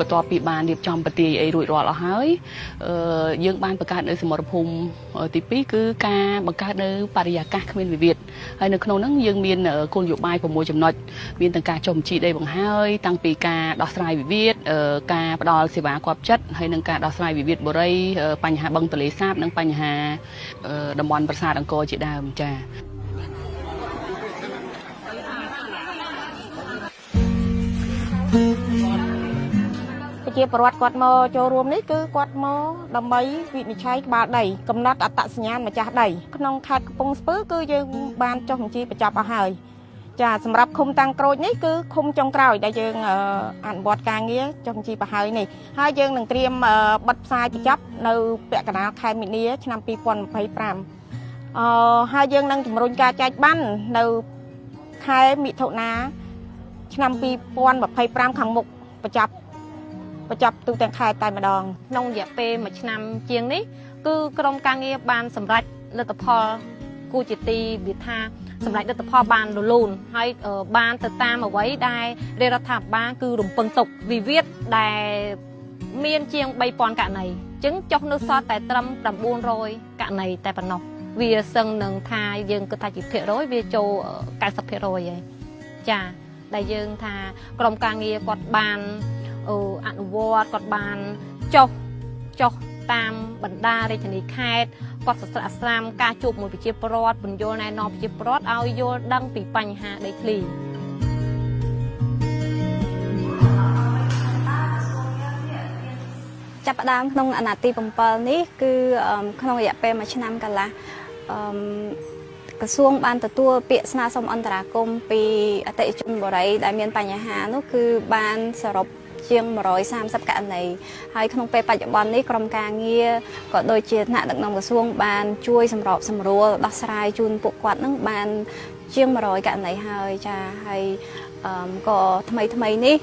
បន្ទាប់ពីបានរៀបចំប្រទាយអីរួចរាល់អស់ហើយយើងបានបង្កើតនៅសមរភូមិទី2គឺការបង្កើតនៅបរិយាកាសគ្មានវិវាទហើយនៅក្នុងហ្នឹងយើងមានគោលនយោបាយ6ចំណុចមានទាំងការចុះបញ្ជីដីបង្ហើយតាំងពីការដោះស្រាយវិវាទការផ្ដល់សេវាគាប់ចិត្តហើយនិងការដោះស្រាយវិវាទបុរីបញ្ហាបឹងទន្លេសាបនិងបញ្ហាតំបន់ប្រាសាទអង្គរជាដើមចា៎ ប្រជាពលរដ្ឋគាត់មកចូលរួមនេះគឺគាត់មកដើម្បីវិនិច្ឆ័យក្បាលដីកំណត់អត្តសញ្ញាណម្ចាស់ដីក្នុងខេត្តកំពង់ស្ពឺគឺយើងបានចុះបញ្ជីបញ្ចប់អស់ហើយចាសម្រាប់ឃុំតាំងក្រូចនេះគឺឃុំចុងក្រោយដែលយើងអនុវត្តការងារចុះបញ្ជីប្រហើយនេះហើយយើងនឹងត្រៀមបិទផ្សាយបញ្ចប់នៅពាក់កណ្ដាលខែមីនាឆ្នាំ2025ហើយយើងនឹងជំរុញការចែកប័ណ្ណនៅខែមិថុនាឆ្នាំ2025ខាងមុខបញ្ចប់ទូទាំងខេត្តតែម្ដងក្នុងរយៈពេល1ឆ្នាំជាងនេះគឺក្រុមការងារបានសម្រេចលទ្ធផលគួរជាទីវាថាសម្រេចលទ្ធផលបានរលូនហើយបានទៅតាមអ្វីដែលរាជរដ្ឋាភិបាលគឺរំពឹងទុកវិវាទដែលមានជាង3000ករណីអញ្ចឹងចុះនៅសល់តែត្រឹម900ករណីតែប៉ុណ្ណោះវាសឹងនឹងថាយើងគិតថាជាភាគរយវាចូល90%ហើយចាដែលយើងថាក្រុមការងារគាត់បានអនុវត្តគាត់បានចុះតាមបណ្ដារាជធានីខេត្តគាត់សស្រាក់ស្រាំការជួបមួយប្រជាពលរដ្ឋពន្យល់ណែនាំប្រជាពលរដ្ឋឲ្យយល់ដឹងពីបញ្ហាដីធ្លីចាប់ផ្ដើមក្នុងអាណត្តិទី7នេះគឺក្នុងរយៈពេល1ឆ្នាំកន្លះក្រសួងបានទទួលពាក្យស្នើសុំអន្តរាគមន៍ពីអតិថិជនបុរីដែលមានបញ្ហានោះគឺបានសរុបជាង130ករណីហើយក្នុងពេលបច្ចុប្បន្ននេះក្រុមការងារក៏ដូចជាថ្នាក់ដឹកនាំក្រសួងបានជួយសម្របសម្រួលដោះស្រាយជូនពួកគាត់នឹងបានជាង100ករណីហើយចាហើយក៏ថ្មីនេះ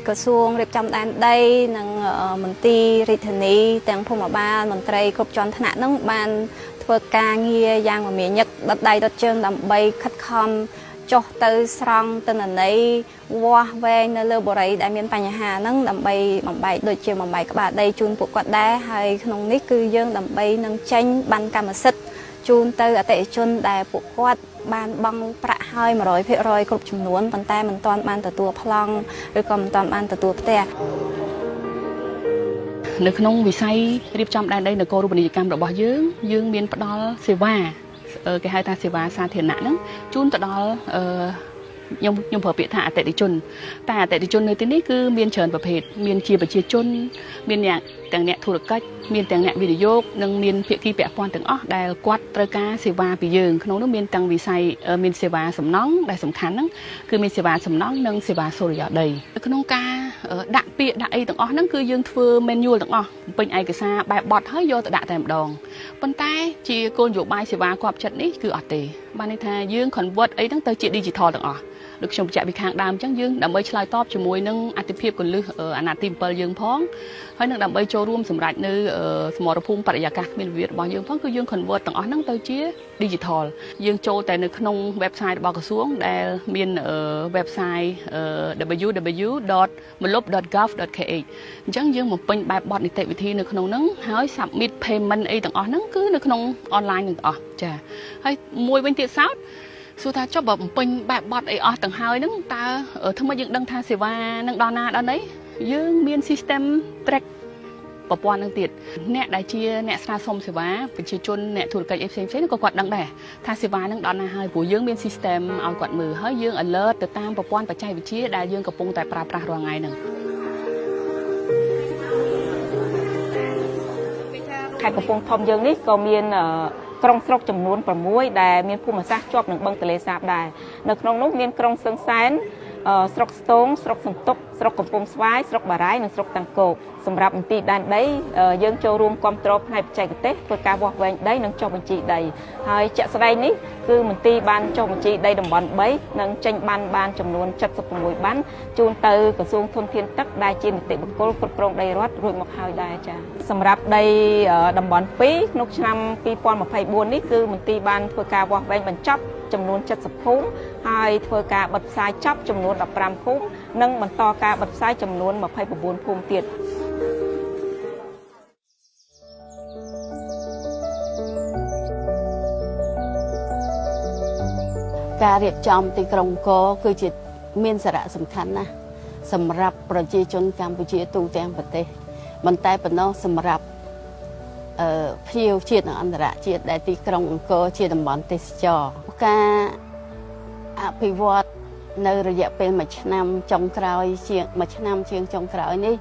ក្រសួងរៀបចំដែនដីនិងមន្ទីររាជធានីទាំងភូមិបាលមន្ត្រីគ្រប់ជាន់ថ្នាក់នឹងបានធ្វើការងារយ៉ាងមមាញឹកដុតដៃដុតជើងដើម្បីខិតខំចុះទៅស្រង់ទិន្នន័យវាស់វែងនៅលើបុរីដែលមានបញ្ហាហ្នឹងដើម្បីបំបែកដូចជាបំបែកក្បាលដីជូនពួកគាត់ដែរហើយក្នុងនេះគឺយើងដើម្បីនឹងចេញប័ណ្ណកម្មសិទ្ធិជូនទៅអតិថិជនដែលពួកគាត់បានបង់ប្រាក់ហើយ100%គ្រប់ចំនួនប៉ុន្តែមិនទាន់បានទទួលប្លង់ឬក៏មិនទាន់បានទទួលផ្ទះនៅក្នុងវិស័យរៀបចំដែនដីនគររូបនីយកម្មរបស់យើងយើងមានផ្ដល់សេវាគេហៅថាសេវាសាធារណៈហ្នឹងជូនទៅដល់ខ្ញុំប្រើពាក្យថាអតិថិជនតែអតិថិជននៅទីនេះគឺមានច្រើនប្រភេទមានជាប្រជាជនមានអ្នកទាំងអ្នកធុរកិច្ចមានទាំងអ្នកវិនិយោគនិងមានភាគីពាក់ព័ន្ធទាំងអស់ដែលគាត់ត្រូវការសេវាពីយើងក្នុងនោះមានទាំងវិស័យមានសេវាសំណង់ដែលសំខាន់ហ្នឹងគឺមានសេវាសំណង់និងសេវាសូរិយោដីក្នុងការដាក់ពាក្យដាក់អីទាំងអស់ហ្នឹងគឺយើងធ្វើ manual ទាំងអស់ពេញឯកសារបែបបទហើយយកទៅដាក់តែម្ដងប៉ុន្តែជាគោលនយោបាយសេវាគាប់ចិត្តនេះគឺអត់ទេបានន័យថាយើង convert អីហ្នឹងទៅជា digital ទាំងអស់ដូចខ្ញុំបញ្ជាក់ពីខាងដើមអញ្ចឹងយើងដើម្បីឆ្លើយតបជាមួយនឹងអតិភិបគន្លឹះអាណត្តិទី7យើងផងហើយនឹងដើម្បីចូលរួមសម្រេចនៅសមរភូមិបរិយាកាសគ្មានវិវាទរបស់យើងផងគឺយើង convert ទាំងអស់ហ្នឹងទៅជា digital យើងចូលតែនៅក្នុង website របស់ក្រសួងដែលមាន website www.mlup.gov.kh អញ្ចឹងយើងបំពេញបែបបទនីតិវិធីនៅក្នុងហ្នឹងហើយ submit payment អីទាំងអស់ហ្នឹងគឺនៅក្នុង online ទាំងអស់ចាហើយមួយវិញទៀតសោតសួរថាចុះបើបំពេញបែបបទអីអស់ទាំងហើយហ្នឹងតើធ្វើម៉េចយើងដឹងថាសេវានឹងដល់ណាដល់ណីយើងមាន system track ប្រព័ន្ធនឹងទៀតអ្នកដែលជាអ្នកស្នើសុំសេវាប្រជាជនអ្នកធុរកិច្ចអីផ្សេងៗក៏គាត់ដឹងដែរថាសេវានឹងដល់ណាហើយព្រោះយើងមាន system ឲ្យគាត់មើលហើយយើង alert ទៅតាមប្រព័ន្ធបច្ចេកវិទ្យាដែលយើងកំពុងតែប្រើប្រាស់រាល់ថ្ងៃហ្នឹងខេត្តកំពង់ធំយើងនេះក៏មានក្រុងស្រុកចំនួន6ដែលមានភូមិសាស្ត្រជាប់នឹងបឹងទន្លេសាបដែរនៅក្នុងនោះមានក្រុងសឹងសែនស្រុកស្ទងស្រុកសន្ទុកស្រុកកំពង់ស្វាយស្រុកបារាយនិងស្រុកតាំងគោកសម្រាប់មន្ទីរដែនដីយើងចូលរួមគាំទ្រផ្នែកបច្ចេកទេសធ្វើការវាស់វែងដីនិងចុះបញ្ជីដីហើយជាក់ស្ដែងនេះគឺមន្ទីរបានចុះបញ្ជីដីតំបន់3និងចេញបានចំនួន76បានជូនទៅក្រសួងធនធានទឹកដែលជានីតិបុគ្គលគ្រប់គ្រងដីរដ្ឋរួចមកហើយដែរចា៎សម្រាប់ដីតំបន់2ក្នុងឆ្នាំ2024នេះគឺមន្ទីរបានធ្វើការវាស់វែងបញ្ចប់ ចំនួន70ភូមិហើយធ្វើការបិទផ្សាយចប់ចំនួន15ភូមិនិងបន្តការបិទផ្សាយចំនួន29ភូមិទៀតការរៀបចំទីក្រុងអង្គរគឺជាមានសារៈសំខាន់ណាស់សម្រាប់ប្រជាជនកម្ពុជាទូទាំងប្រទេសមិនតែប៉ុណ្ណោះសម្រាប់ភ្ញៀវជាតិនិងអន្តរជាតិដែលទីក្រុងអង្គរជាតំបន់ទេសចរការអភិវឌ្ឍនៅរយៈពេល1ឆ្នាំចុងក្រោយជាង1ឆ្នាំជាងចុងក្រោយនេះ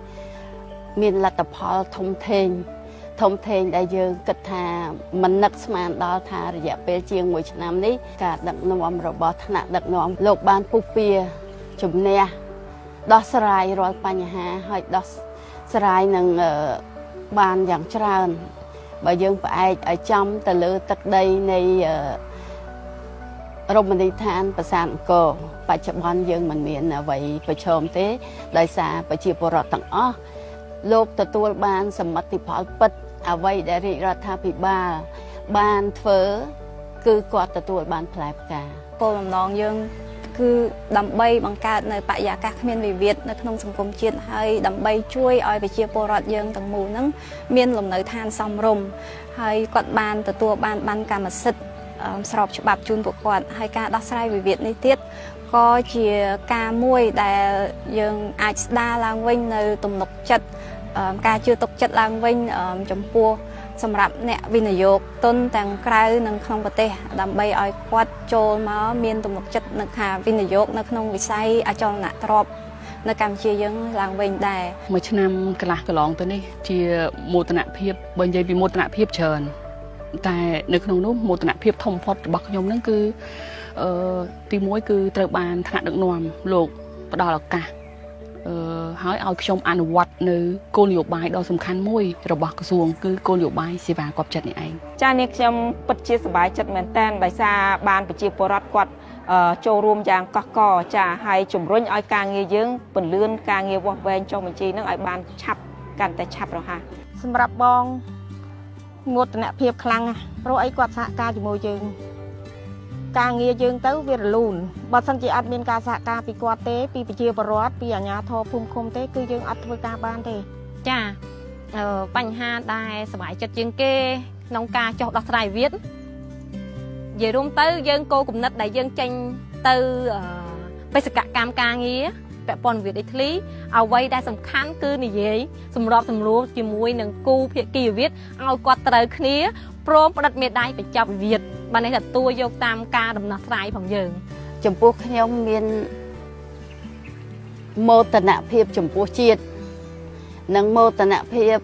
មានលទ្ធផលធំធេងដែលយើងគិតថាមិននឹកស្មានដល់ថារយៈពេលជាង1ឆ្នាំនេះការដឹកនាំរបស់ថ្នាក់ដឹកនាំលោកបានពុះពៀជំនះដោះស្រាយរាល់បញ្ហាហើយដោះស្រាយនឹងបានយ៉ាងច្រើនបើយើងផ្អែកឲ្យចំទៅលើទឹកដីនៃរមណីយដ្ឋានប្រាសាទអង្គរបច្ចុប្បន្នយើងមិនមានអ្វីប្រឈមទេដោយសារប្រជាពលរដ្ឋទាំងអស់លោកទទួលបានសមិទ្ធផលពិតអ្វីដែលរាជរដ្ឋាភិបាលបានធ្វើគឺគាត់ទទួលបានផ្លែផ្កាគោលបំណងយើងគឺដើម្បីបង្កើតនៅបរិយាកាសគ្មានវិវាទនៅក្នុងសង្គមជាតិហើយដើម្បីជួយឲ្យប្រជាពលរដ្ឋយើងទាំងមូលហ្នឹងមានលំនៅឋានសមរម្យហើយគាត់បានទទួលបានបានកម្មសិទ្ធិស្របច្បាប់ជូនពួកគាត់ហើយការដោះស្រាយវិវាទនេះទៀតក៏ជាការមួយដែលយើងអាចស្ដារឡើងវិញនៅទំនុកចិត្តការជឿទុកចិត្តឡើងវិញចំពោះសម្រាប់អ្នកវិនិយោគទុនទាំងក្រៅនិងក្នុងប្រទេសដើម្បីឲ្យគាត់ចូលមកមានទំនុកចិត្តនៅខាងវិនិយោគនៅក្នុងវិស័យអចលនទ្រព្យនៅកម្ពុជាយើងឡើងវិញដែរមួយឆ្នាំកន្លះកន្លងទៅនេះជាមោទនភាពបើនិយាយពីមោទនភាពច្រើនតែនៅក្នុងនោះមោទនភាពធំផុតរបស់ខ្ញុំនឹងគឺទី1គឺត្រូវបានថ្នាក់ដឹកនាំលោកផ្ដល់ឱកាសហើយឲ្យខ្ញុំអនុវត្តនៅគោលនយោបាយដ៏សំខាន់មួយរបស់ក្រសួងគឺគោលនយោបាយសេវាកប់ចិត្តនេះឯងចា៎នេះខ្ញុំពិតជាសប្បាយចិត្តមែនទែនដោយសារបានប្រជាពលរដ្ឋគាត់ចូលរួមយ៉ាងកកកចាហើយជំរុញឲ្យការងារយើងពន្លឿនការងារវាស់វែងចុះបញ្ជីនឹងឲ្យបានឆាប់កាន់តែឆាប់រហ័សសម្រាប់បងមោទនភាពខ្លាំងណាស់ព្រោះអីគាត់សហការជាមួយយើងការងារយើងទៅវារលូនបើសិនជាអត់មានការសហការពីគាត់ទេពីប្រជាពលរដ្ឋពីអាជ្ញាធរភូមិឃុំទេគឺយើងអត់ធ្វើការបានទេចាបញ្ហាដែលសប្បាយចិត្តជាងគេក្នុងការចុះដោះស្រាយវិវាទនិយាយរួមទៅយើងគោលគំនិតដែលយើងចេញទៅបេសកកម្មការងារពាក់ព័ន្ធវិវាទដីធ្លីអ្វីដែលសំខាន់គឺនិយាយសម្របសម្រួលជាមួយនឹងគូភាគីវិវាទឲ្យគាត់ត្រូវគ្នាព្រមផ្ដិតមេដៃបញ្ចប់វិវាទបាននេះទទួលយកតាមការដំណោះស្រាយផងយើងចំពោះខ្ញុំមានមោទនភាពចំពោះជាតិនិងមោទនភាព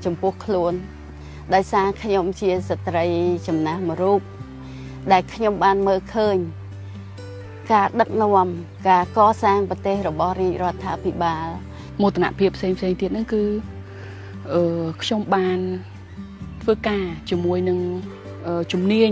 ចំពោះខ្លួនដោយសារខ្ញុំជាស្ត្រីចំណាស់មួយរូបដែលខ្ញុំបានមើលឃើញការដឹកនាំការកសាងប្រទេសរបស់រាជរដ្ឋាភិបាលមោទនភាពផ្សេងផ្សេងទៀតហ្នឹងគឺខ្ញុំបានធ្វើការជាមួយនឹងជំនាញ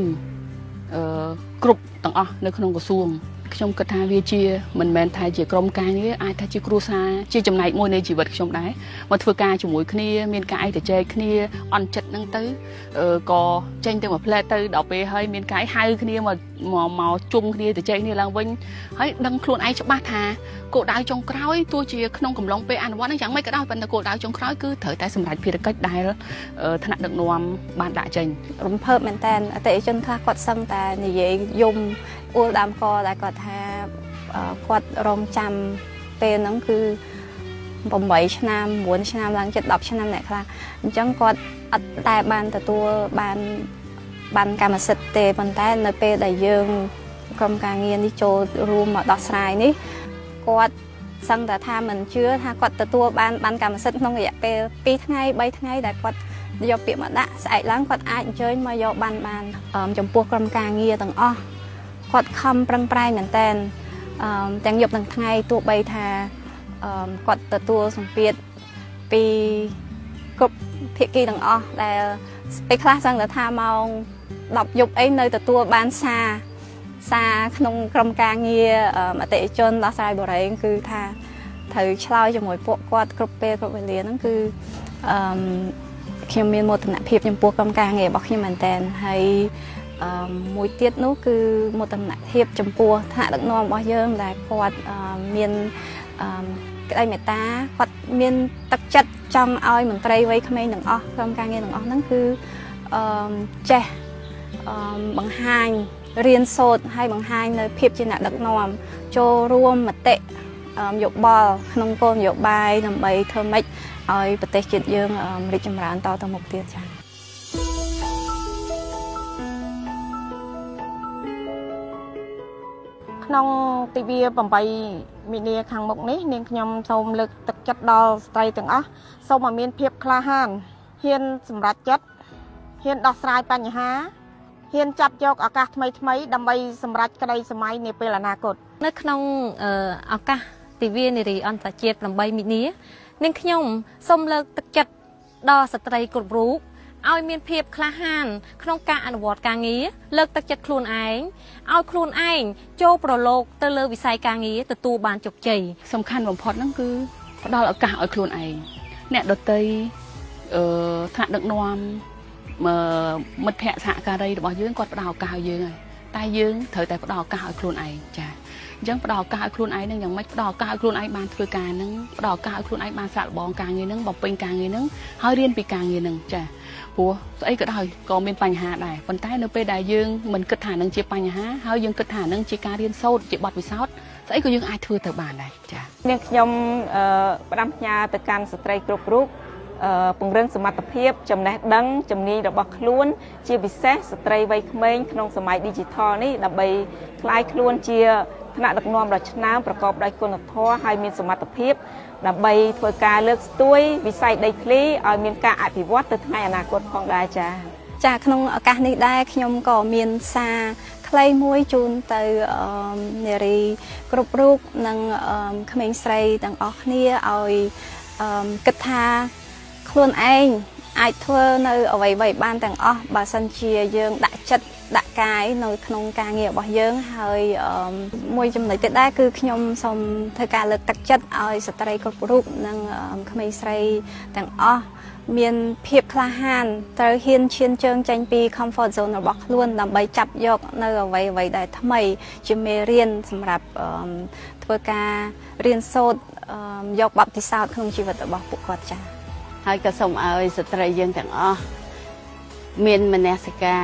គ្រប់ទាំងអស់នៅក្នុងក្រសួងខ្ញុំគិតថាវាជាមិនមែនថាជាក្រុមការងារអាចថាជាគ្រួសារជាចំណែកមួយនៃជីវិតខ្ញុំដែរមកធ្វើការជាមួយគ្នាមានការឯកចែកគ្នាអន់ចិត្តហ្នឹងទៅក៏ចេញទៅមួយផ្លែទៅដល់ពេលហើយមានការហៅគ្នាមកមកជុំគ្នាទៅចែកគ្នាឡើងវិញហើយដឹងខ្លួនឯងច្បាស់ថាគោលដៅចុងក្រោយទោះជាក្នុងកំឡុងពេលអនុវត្តហ្នឹងយ៉ាងម៉េចក៏ដោយប៉ុន្តែគោលដៅចុងក្រោយគឺត្រូវតែសម្រេចភារកិច្ចដែលថ្នាក់ដឹកនាំបានដាក់ចេញរំភើបមែនតើអតិថិជនខ្លះគាត់សឹងតែនិយាយយំអួលដើមកដែលគាត់ថាគាត់រងចាំពេលហ្នឹងគឺ8ឆ្នាំ9ឆ្នាំឡើងជិត10ឆ្នាំអ្នកខ្លះអញ្ចឹងគាត់អត់តែបានទទួលបានកម្មសិទ្ធិទេប៉ុន្តែនៅពេលដែលយើងក្រុមការងារនេះចូលរួមមកដោះស្រាយនេះគាត់សឹងតែថាមិនជឿថាគាត់ទទួលបានកម្មសិទ្ធិក្នុងរយៈពេល2ថ្ងៃ3ថ្ងៃដែលគាត់យកពាក្យមកដាក់ស្អែកឡើងគាត់អាចអញ្ជើញមកយកបានចំពោះក្រុមការងារទាំងអស់គាត់ខំប្រឹងប្រែងមែនតើទាំងយប់ទាំងថ្ងៃទោះបីថាគាត់ទទួលសម្ពាធពីគ្រប់ភាគីទាំងអស់ដែលពេលខ្លះសឹងតែថាម៉ោង10យប់អីនៅទទួលបានសារក្នុងក្រុមការងារអតិថិជនដោះស្រាយបុរីគឺថាត្រូវឆ្លើយជាមួយពួកគាត់គ្រប់ពេលគ្រប់វេលាហ្នឹងគឺខ្ញុំមានមោទនភាពចំពោះក្រុមការងាររបស់ខ្ញុំមែនតើហើយ មួយទៀតនោះគឺមោទនភាពចំពោះថ្នាក់ដឹកនាំរបស់យើងដែលគាត់មានក្តីមេត្តាគាត់មានទឹកចិត្តចង់ឲ្យមន្ត្រីវ័យក្មេងទាំងអស់ក្រុមការងារទាំងអស់ហ្នឹងគឺចេះបង្ហាញរៀនសូត្រហើយបង្ហាញនៅភាពជាអ្នកដឹកនាំចូលរួមមតិយោបល់ក្នុងគោលនយោបាយដើម្បីធ្វើម៉េចឲ្យប្រទេសជាតិយើងរីកចម្រើនតទៅមុខទៀតចា៎ ក្នុងទិវា8មីនាខាងមុខនេះនាងខ្ញុំសូមលើកទឹកចិត្តដល់ស្ត្រីទាំងអស់សូមឲ្យមានភាពក្លាហានហ៊ានសម្រេចចិត្តហ៊ានដោះស្រាយបញ្ហាហ៊ានចាប់យកឱកាសថ្មីៗដើម្បីសម្រេចក្តីសម័យនាពេលអនាគត នៅក្នុងឱកាសទិវានារីអន្តរជាតិ8មីនានាងខ្ញុំសូមលើកទឹកចិត្តដល់ស្ត្រីគ្រប់រូបឲ្យមានភាពក្លាហានក្នុងការអនុវត្តការងារលើកទឹកចិត្តខ្លួនឯងឲ្យខ្លួនឯងចូលប្រឡូកទៅលើវិស័យការងារទទួលបានជោគជ័យ សំខាន់បំផុតហ្នឹងគឺផ្ដល់ឱកាសឲ្យខ្លួនឯងអ្នកដទៃថ្នាក់ដឹកនាំមិត្តភ័ក្តិសហការីរបស់យើងគាត់ផ្ដល់ឱកាសឲ្យយើងហើយតែយើងត្រូវតែផ្ដល់ឱកាសឲ្យខ្លួនឯងចាអញ្ចឹងផ្ដល់ឱកាសឲ្យខ្លួនឯងនឹងយ៉ាងម៉េចផ្ដល់ឱកាសឲ្យខ្លួនឯងបានធ្វើការនឹងផ្ដល់ឱកាសឲ្យខ្លួនឯងបានសាកល្បងការងារនឹងបំពេញការងារនឹងហើយរៀនពីការងារនឹងចាព្រោះស្អីក៏ដោយក៏មានបញ្ហាដែរប៉ុន្តែនៅពេលដែលយើងមិនគិតថានឹងជាបញ្ហាហើយយើងគិតថានឹងជាការរៀនសូត្រជាបទពិសោធន៍ស្អីក៏យើងអាចធ្វើទៅបានដែរចា នាងខ្ញុំផ្ដាំផ្ញើទៅកាន់ស្ត្រីគ្រប់រូបពង្រឹងសមត្ថភាពចំណេះដឹងជំនាញរបស់ខ្លួន ជាពិសេសស្ត្រីវ័យក្មេងក្នុងសម័យ Digital នេះដើម្បីក្លាយខ្លួនជាថ្នាក់ដឹកនាំដ៏ឆ្នើមប្រកបដោយគុណធម៌ហើយមានសមត្ថភាពដើម្បីធ្វើការលើកស្ទួយវិស័យដីធ្លីឲ្យមានការអភិវឌ្ឍទៅថ្ងៃអនាគតផងដែរចា៎ ចាក្នុងឱកាសនេះដែរខ្ញុំក៏មានសារខ្លីមួយជូនទៅនារីគ្រប់រូបនិងក្មេងស្រីទាំងអស់គ្នាឲ្យគិតថាខ្លួនឯងអាចធ្វើនៅអ្វីៗបានទាំងអស់បើសិនជាយើងដាក់ចិត្តដាក់កាយនៅក្នុងការងាររបស់យើងហើយមួយចំណុចទៀតដែរគឺខ្ញុំសូមធ្វើការលើកទឹកចិត្តឲ្យស្ត្រីគ្រប់រូបនិងក្មេងស្រីទាំងអស់មានភាពក្លាហានត្រូវហ៊ានឈានជើងចេញពី comfort zone របស់ខ្លួនដើម្បីចាប់យកនៅអ្វីៗដែលថ្មីជាមេរៀនសម្រាប់ធ្វើការរៀនសូត្រយកបទពិសោធន៍ក្នុងជីវិតរបស់ពួកគាត់ចា៎ ហើយក៏សូមឲ្យស្ត្រីយើងទាំងអស់មានមនសិការ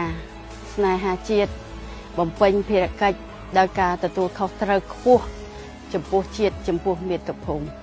ស្នេហាជាតិបំពេញភារកិច្ចដោយការទទួលខុសត្រូវខ្ពស់ចំពោះជាតិចំពោះមាតុភូមិ។